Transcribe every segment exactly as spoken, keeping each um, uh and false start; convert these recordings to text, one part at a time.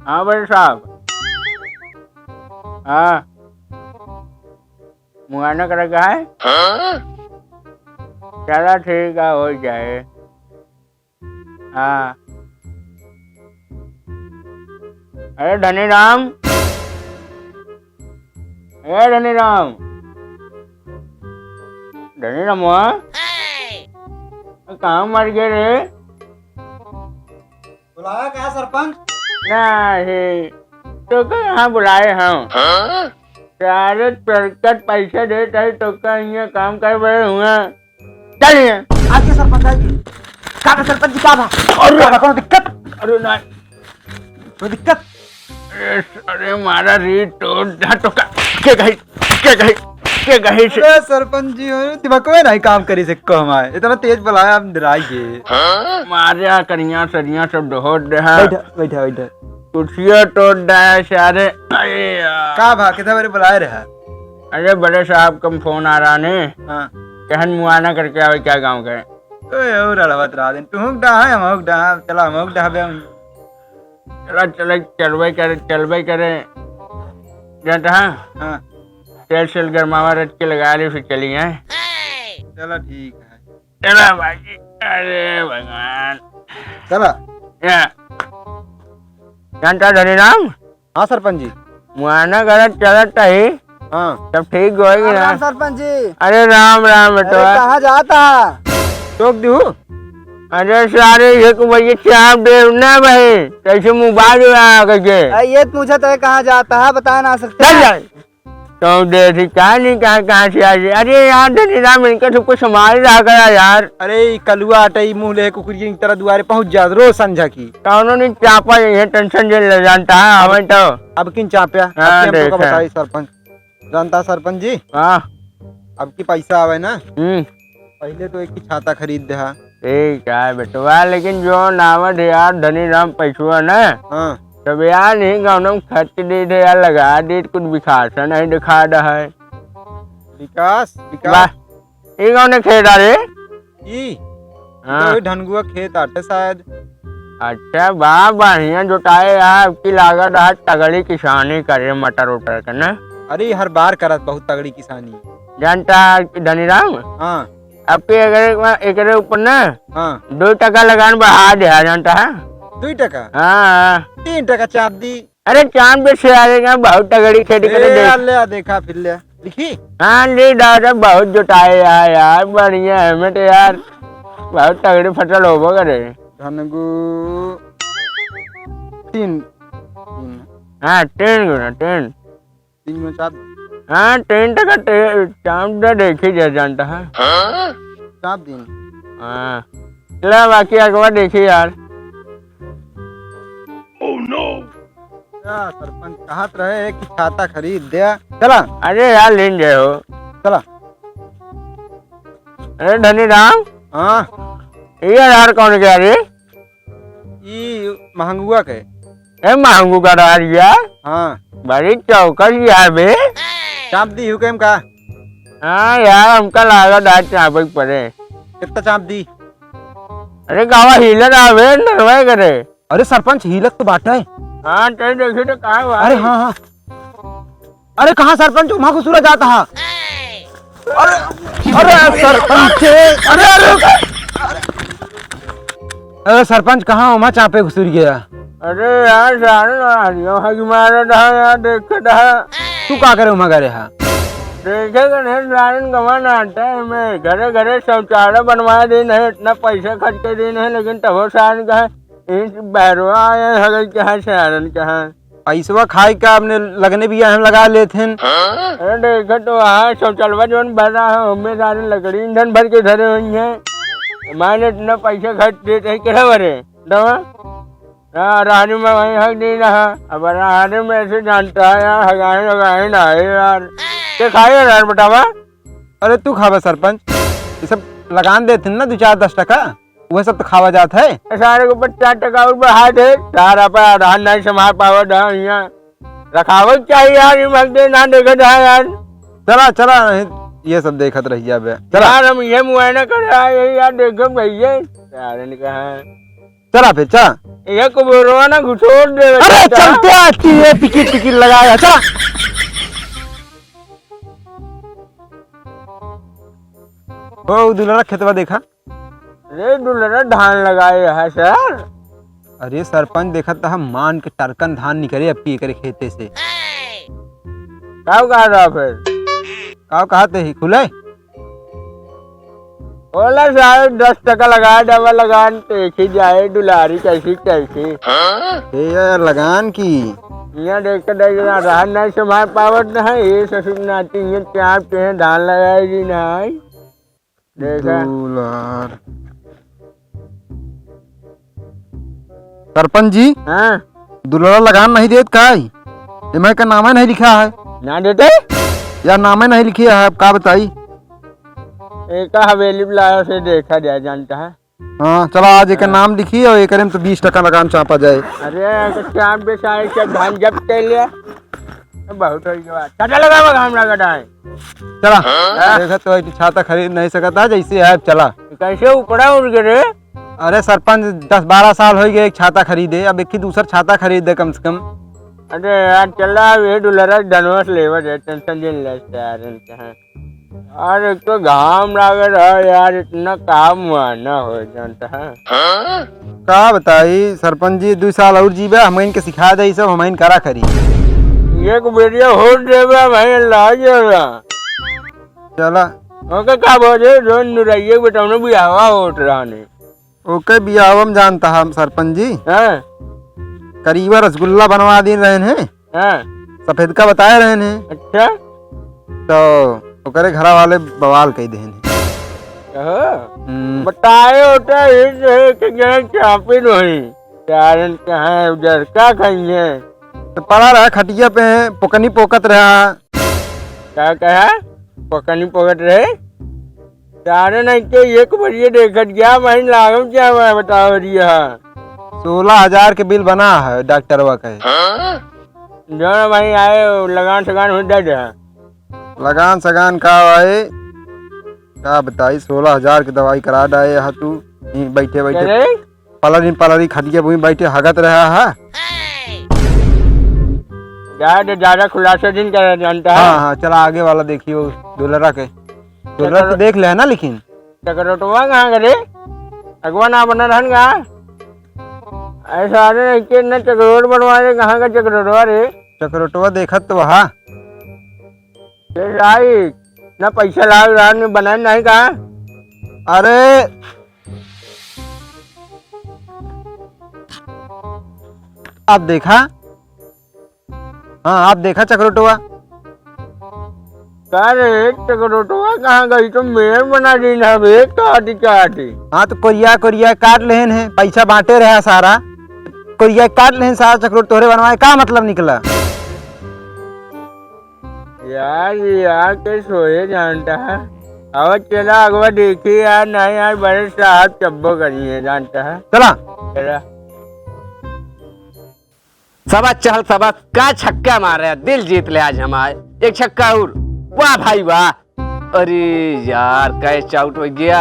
हाँ बड़े साहब। हाँ, मुआयना करे का है? हाँ? चला ठीक है, हो जाए। हाँ। अरे धनी राम, ए धनी राम, धनी रामवा, कहाँ मर गए रे? बुलाया का सरपंच? नहीं, तो कहाँ बुलाए हम? हाँ? सारे चरकट पैसा देत है, तो का इहाँ काम कर बड़े हुआ? चल यहाँ। आगे सरपंच, आगे। का बा सरपंच जी, का बा? अरे! का बा, कोनो दिक्कत? अरे ना। कोई दिक्कत? अरे, अरे, मारा री तो, हाँ, तो का, के कही, के कही, के कही से? अरे सरपंच जी, अरे दिमागवे नहीं काम करी से को हमारे। इतना तेज बुलाया, हम डराई गए। मारे आ करिया सरिया सब डहोर दे, हाँ। बैठा, बैठा, बैठा। कुर्सिया तोड़ दे सारे। अरे यार। का भा, कितना बारी बुलाए रहा? अरे बड़े साहब का फोन आ रहा ने। हाँ। कहन मुआयना करके आवे क्या गाँव के? ओए, और अड़वत रहा दिन। तू हुक डहा है, हम हुक डहा। चला, हम हुक डहा बे हम। चला, चला, चलबे करे, चलबे करे। जानता है? हाँ। तेल सेल गरमावा रच के लगा ले, फिर चली आए। चला, ठीक है। चला भाई, अरे भगवान। चला। या। जानता धनी राम? हाँ सरपंच जी। मुआयना करत चलत ही। हाँ। सब ठीक होई कि राम ना? राम सरपंच जी। अरे राम राम अरे बेटवा। कहाँ जाता है? टोक दू। अरे सारे एक बजे चाप देव ना भाई, कैसे मोबाइल आ गए? अरे ये पूछा तो है, कहाँ जाता है, बता ना सकते चल हैं। जा। तो देसी का नहीं, कहाँ, कहाँ से आ गए? अरे यार धनी राम, इनका सबको संभाल रहा करा यार। अरे ई कलुआ अटई मुँह ले कुकुरिया की तरह दुआरे पहुँच जात रोज संझा की। कौनो नहीं चापा, ये टेंशन जे ले जानता है, हमें तो। अब किन चाप्या? हाँ, अब की हम तोका देखा। बताई सरपंच। जानता सरपंच जी? हाँ। अब की पैसा आवे ना? हम्म। पहले तो एक ही छाता खरीद दे हा। ठीक है बेटवा, लेकिन जो नावत है यार धनी राम पैसवा ना, हाँ। तब यार नहीं गाँव में खर्च दे दे यार, लगा दे, कुछ विकास नहीं दिखा रहा है। विकास, विकास। वाह, ये कौन खेत आ रे? ई? हाँ। तो वही ढनगुआ खेत आटे शायद। अच्छा, बा, बढ़िया जोताए यार, अब की लागत है तगड़ी किसानी करे मटर उटर के ना। अरे, हर बार करत बहुत तगड़ी किसानी। जानता है कि धनी राम? हाँ। अब के एकरे, एकरे ऊपर ना हाँ। दो टका लगान बढ़ा दे, जानता है? दो टका? हाँ। तीन टका चाप दी। अरे चांद पे से आ जाएगा, बहुत तगड़ी खेती करे ए, देख। आ ले, आ देखा फिर ले। लिखी? हाँ, ले दादा, बहुत जुटाए यार, यार, बढ़िया है, मैं तो यार, बहुत तगड़ी फसल होबो करे। धनगु तीन, तीन। हाँ, तीन गुना, तीन। तीन गुना चार। हाँ, तीन टका टे-, चांद तो देखी जा जानता है। चार दिन। हाँ। चला, बाकी अगवा देखी यार। Oh no! क्या सरपंच कहत रहे कि छाता खरीद दे? चला। अरे यार, लेन जाए हो। चला। अरे धनी राम। हाँ। ये यार कौन गया रे? ई महंगुआ के। ए महंगू का यार यार। हाँ। बड़ी चौकस यार बे। चाप दी हुकेम का? हाँ यार, हमका लागत आज चापे के पड़े। कितना चाप दी? अरे गावा हीलर आवे, नरवाए करे। अरे सरपंच, हिलत तो बाटे। हाँ, ते देखी तो कहाँ बा? अरे हाँ, हाँ। अरे कहाँ सरपंच, वहाँ को सूरज आता है। अरे, अरे सरपंच, अरे, अरे, अरे सरपंच, कहाँ वहाँ चापे घुसुर गया? अरे यार, सारे ना हरियो हग मारत है यार, देखत है। तू का करे वहाँ गए हा? देखे के नहीं, सारे गवा नाटे में घरे घरे शौचालय बनवा दे नहीं, इतना पैसा खर्च के दे नहीं, लेकिन तबो सारे कहे इन बहरवा आए हगई के हाँ, शहरन के हाँ। पैसवा खाए का अपने लगने भी हम लगा लेत हन। अरे देखो तो वहाँ शौचालवा जोन बना है, हमें सारे लकड़ी ईंधन भर के धरे हुई हैं। माने इतना पैसा खर्च देते हैं, क्या बरे? दवा? हाँ, रहने में वहीं हक नहीं रहा। अब रहने में ऐसे जानता है यार, हगाए लगाए ना है यार। क्या खाए यार बतावा? अरे तू खाबे सरपंच, ये सब लगान देथिन ना दो चार दस टका, वह सब तो खावा जात है। ए, सारे को पचास टका और बढ़ा दे, सारा पर आधार नहीं संभाल पावत है यहाँ। रखावे के चाहिए यार, ये मत दे ना देखे था यार। चला, चला, नहीं, ये सब देखत रह जाबे। चला। यार, हम ये मुआयना कर रहा है, ये यार, देखो भैया, यार, इनका है। चला फिर, चला। ये कुबेरवा ना घुसोट दे अरे बेटा। चलते आती है, टिकट, टिकट लगाया, चला। ओ दुलरा खेतवा देखा। अरे दुलरा धान लगाए है सर। अरे सरपंच देखत ह मान के टरकन धान निकरे अब की एकरे खेते से। का कहा रहा फिर? का कहते ही खुले? ओला साहब दस टका लगा डबल लगान देखी जाए दुलारी कैसी कैसी। ए यार लगान की। यहाँ देख के देख रहा रहा नहीं संभाल पावत ना है ये ससुर नाती ये चाप के हैं धान लगाए जी ना है। देखा। दुलार। सरपंच जी, हाँ। दुलरा लगान नहीं देत काई? एमे का नामे नहीं लिखा है। ना देते? यार नामे नहीं लिखी है, अब का बताई? एक हवेली बुलाया से देखा जाए जानता है। हाँ, चला आज एक हाँ। नाम लिखी और एकरे में तो बीस टका लगान चापा जाए। अरे, तो चाप बेचाए के धान जब्त कर लिया। बहुत हो गया। चाचा लगा बगा हमरा का डाय। चला, हाँ? देखत तो है कि छाता खरीद नहीं सकता, जैसे है, चला। कैसे उपड़ा उड़ गए रे? अरे सरपंच, दस बारह साल हो गए एक छाता खरीदे, अब एक ही दूसर छाता खरीद दे कम से कम। अरे यार, चला, ये दुलरा धनवा से लेवा जाए, टेंशन जिन ले यार, इनके हैं। यार, एक तो घाम लागे रहा यार, इतना काम हुआ ना हो जानता है। का बताई सरपंच जी, दो साल और जीबे, हम इनके सिखा दे सब, हम इन करा करी। एक बेरिया होट देबे भाई, ला जेबे। चला। ओके का बोले, जो नुराइये बेटा, उन्हें भी हवा होट रहा नहीं। ओके बियाहवा में जानता हम सरपंच जी। हाँ। करीबा रसगुल्ला बनवा दिन रहन हैं। हाँ। सफेद का बताए रहन हैं। अच्छा। तो ओकरे घरा वाले बवाल कह देहन हैं। कहो। हम्म। बताए होता ही नहीं कि गए चापिन वहीं। कारण कहाँ है उधर, का कहेंगे? तो पड़ा रहा खटिया पे, पोकनी पोकत रहा। का कहा? पोकनी पोकत रहे? सारे नहीं के एक बरिये देखत गया, वहीं लागम क्या हुआ बताओ रिया। सोलह हजार के बिल बना है डॉक्टरवा के। जौन वहीं आए, लगान सगान हो दे दे। लगान सगान का भाई, का बताई, सोलह हजार के दवाई करा डाए हा तू, यहीं बैठे बैठे। अरे? पलरी पलरी खटिया पे बैठे हगत रहा है। ज्यादा, ज्यादा खुलासा दिन का जानता है। हाँ, हाँ, चला आगे वाला देखियो, दुलरा के। दुलरा तो देख ले है ना, लेकिन चकरोटवा कहाँ का रे? अगवा ना बना रहन का? ऐसा अरे नहीं के ना चकरोट बनवा रे, कहाँ का चकरोटवा रे? चकरोटवा देखत तो वहा। ये आई, ना पैसा लाग रहा, नहीं बनाए नहीं का? अरे, आप देखा? हाँ, आप देखा चकरोटवा? का रे, चकरोटवा कहाँ गई? तो मेर बना दी ना बे, काटी काटी। हाँ, तो कोरिया, कोरिया काट लेहन है, पैसा बांटे रहा सारा। कोरिया काट लेहन सारा चकरोट तोहरे बनवाए, का मतलब निकला? यार, ये यार के सोए जानता है। अब चला अगवा देखी यार, नहीं यार, बड़े साहब चब्बो करिए जानता है। चला। चला। सबा चहल सबा का छक्का मारे, दिल जीत ले आज हमारे। एक छक्का और, वाह भाई वाह। अरे यार, कैच आउट हो गया,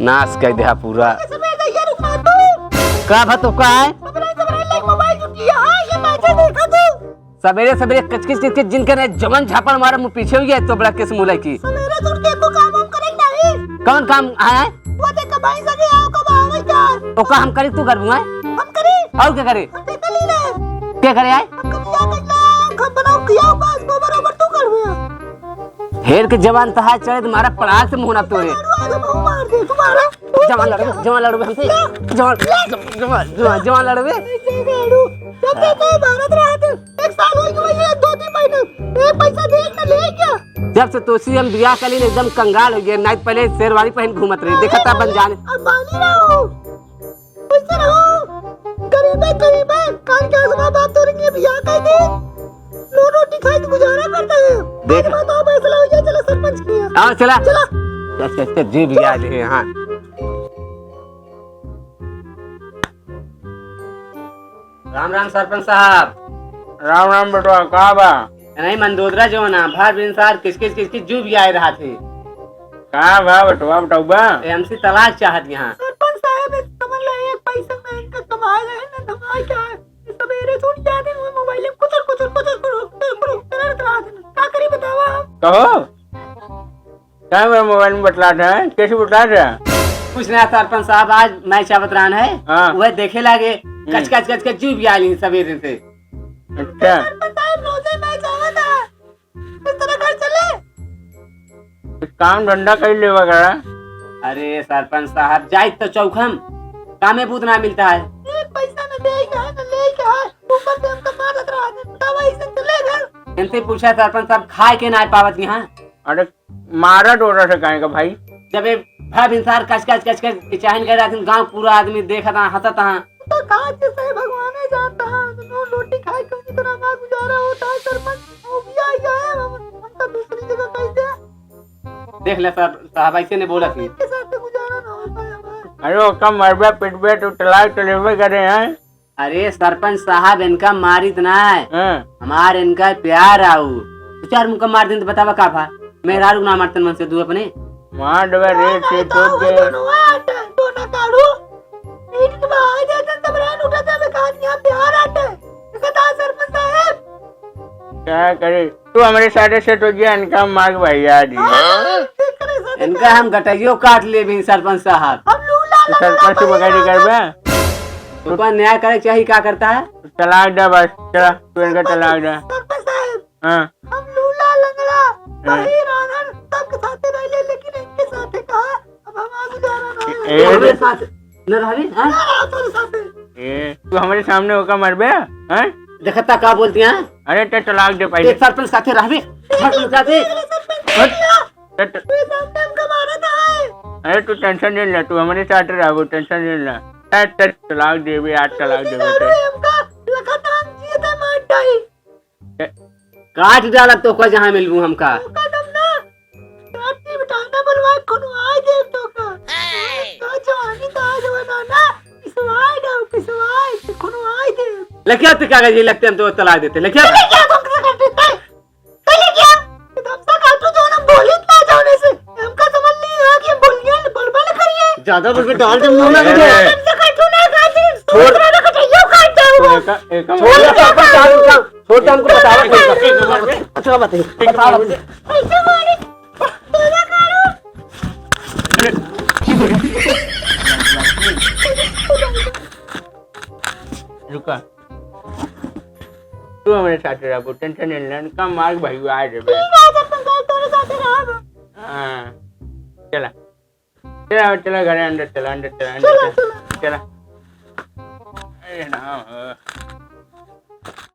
नाश कर दिया पूरा। सबेरे भैया रुक ना तू। का भा तो का है? सबेरे सबेरे ले मोबाइल चुकी है, हाँ, ये मैच देखा तू। सबेरे सबेरे कचकिच कचकिच जिनके ने जवन झापड़ मारे मुँह पीछे हुई है तो बड़ा किस मुँह की। सबेरे उठ के को काम वाम करे नहीं। कौन काम आया है? वो देख भाई सके आओ कब आवे यार। ओका हम करी तू करबू है? हम करी। और क्या करे? हम देते नहीं रहे। क्या करे आए? हम कभी क्या करना? हम बनाओ किया बस गोबर ओबर तू करबू। हेर के जवान तहार चढ़े तुम्हारा पड़ाक से मुँह ना तोड़े। आलू, आलू मुँह मार दे तुम्हारा। जवान लड़बे, जवान लड़बे हमसे। जवान, जवान, जवान, जवान लड़बे। जब तक मैं भारत रहा था, एक साल हो गया, ये दो तीन महीने, एक पैसा दे ना ले क्या? जब से तोसी हम बियाह कर ली, एकदम कंगाल हो गए। नाइट पहले शेरवानी पहन घूमत रही, देखा था बन जाने। अब बानी रहो, खुश रहो, गरीबे गरीबे, काल क्या हुआ बाप तोरे लिए बियाह कर दे, लो रोटी खाए तो गुजारा करता है। देख। आज बात आओ फैसला हो जाए, चलो सरपंच किया। आओ चला। चला। चल, चल, चल, जी बियाह ले, हाँ। राम राम सरपंच साहब। राम राम बेटवा, का बा? नहीं, मंदोदरा जो ना, भार बिन सार किस किस किस किस जू भी आए रहा थे। का बा बेटवा, बताऊ बा? ए, हमसे तलाक चाहत यहाँ। सरपंच साहब, एक समझ लो, एक पैसा में इनका कमाए कहो। का मेरे मोबाइल में बतलात है? कैसे बतलात है? कुछ ना सरपंच साहब, आज मैच आवत रहन है, हाँ। वह देखे लागे, हम्म। कच कच कच कच चुप गया ली सवेरे से। अच्छा। सरपंच साहब, रोजे मैच आवत है, इस तरह घर चले। कुछ काम धंधा कर लेवा करा। अरे सरपंच साहब, जाइत तो चौखम, कामे बूत ना मिलता है। एक पैसा न दे का है, न ले का है, ऊपर से हमका मारत रहा है, तब ऐसे चले घर। इनसे पूछा सरपंच साहब, खाए के ना पावत यहाँ। अरे मारा डोरा से काहे का भाई? जब ये भा भिनसार कच कच कच कच के चाहन कर रहथिन, गाँव पूरा आदमी देखत हाँ, हंसत हाँ। तो का चीज है भगवान ही जानता है, नून रोटी खाए के उसी तरह हमारा गुजारा होता है सरपंच। वो भी आ गया है, हम, हम तो दूसरी जगह कैसे? देख ले सर, साहब ऐसे नहीं बोला थी। इसके साथ तो गुजारा ना हो पाए हमारा। अरे ओका मरबे पिटबे तो तलाक तो लेबे करे हैं। अरे सरपंच साहब, इनका मारित ना है। हाँ। हमार इनका प्यार आऊ। दो चार मुक्का मार दिन तो बतावा का भा? मेहरारू ना मारतन मन से तू अपने। मार डबे रे से तो दे। दोनों आटे, दोनों काढ़ू। पीठ के बाहर जातन तब रहन उठा तब कहा यहाँ प्यार आटे। कहता सरपंच साहब। क्या करे? तू हमरे साथे सेट हो गया, इनका मार भैया जी। हाँ, ठीक करे साथे इनका हम गटइयो काट लेबी सरपंच साहब। हम लूला तू सरपंच से बगाड़ी करबे? ऊपर न्याय करे के चाही, का करता है? तलाक दे बस, चला, तू इनका तलाक दे। सरपंच साहब, हाँ। हम लूला लंगड़ा, हाँ। बहिर आनर, सबके साथे रह ले, लेकिन इनके साथे कहा, अब हम आगे जा रहा है। ए, हमरे साथ न रहबे, हाँ? ना रहा तोरे साथे। ए, तू हमरे सामने ओका मरबे, हाँ? देखता का बोलती है? अरे, ते तलाक दे पहले। एक सरपंच साथे रहबे, सरपंच साथे। सरपंच हट। साथे। ते त- तू सामने हमका मारत है। अरे, तू tension नहीं ले, तू हमरे साथ रहबो, tension नहीं ले। ते, ते तलाक देबे, आज तलाक देबे ते। हमका लखत हम जिए दे मार डाई। काट डालब तोका जहाँ मिलबू हमका। तोका दम ना। काटी बिटाना बोलवा खुनवाई देब तोका। तो जवानी तो आज बनाना, पिसवाई दो, पिसवाई, खुनवाई देब। लेके आते कागज, ये लगते हम तो तलाक देते। लेके आ। लेके आ, तुम कैसे कर देते? चले गया। एकदम से काटू जो ना बोली ना जाने से। हमका समझ नहीं आया कि बोलिए, बोलबे ना करिए। ज्यादा बोलबे डाल दे मुंह में ए, तुझे। ए। हमसे काटू ना काटू। छोड़। दूसरा ना कटइयो काट जाऊंगा। एका, एका छोड़ दे, सब बता दे, छोड़ दे, हमको बतावा। अच्छा, बताइए, बतावा, बताइए। ऐसे बोले, तेरा काटू। रुका। तू हमरे साथे रहबो, tension नहीं लेना, का मार भैया आ जाबे। ठीक है, जब तुम जाओ, तोरे साथे रहब। हाँ, चला। चला, चला, घरे अंदर चला, अंदर चला, अंदर चला, चला। चला। चला। अरे राम हो।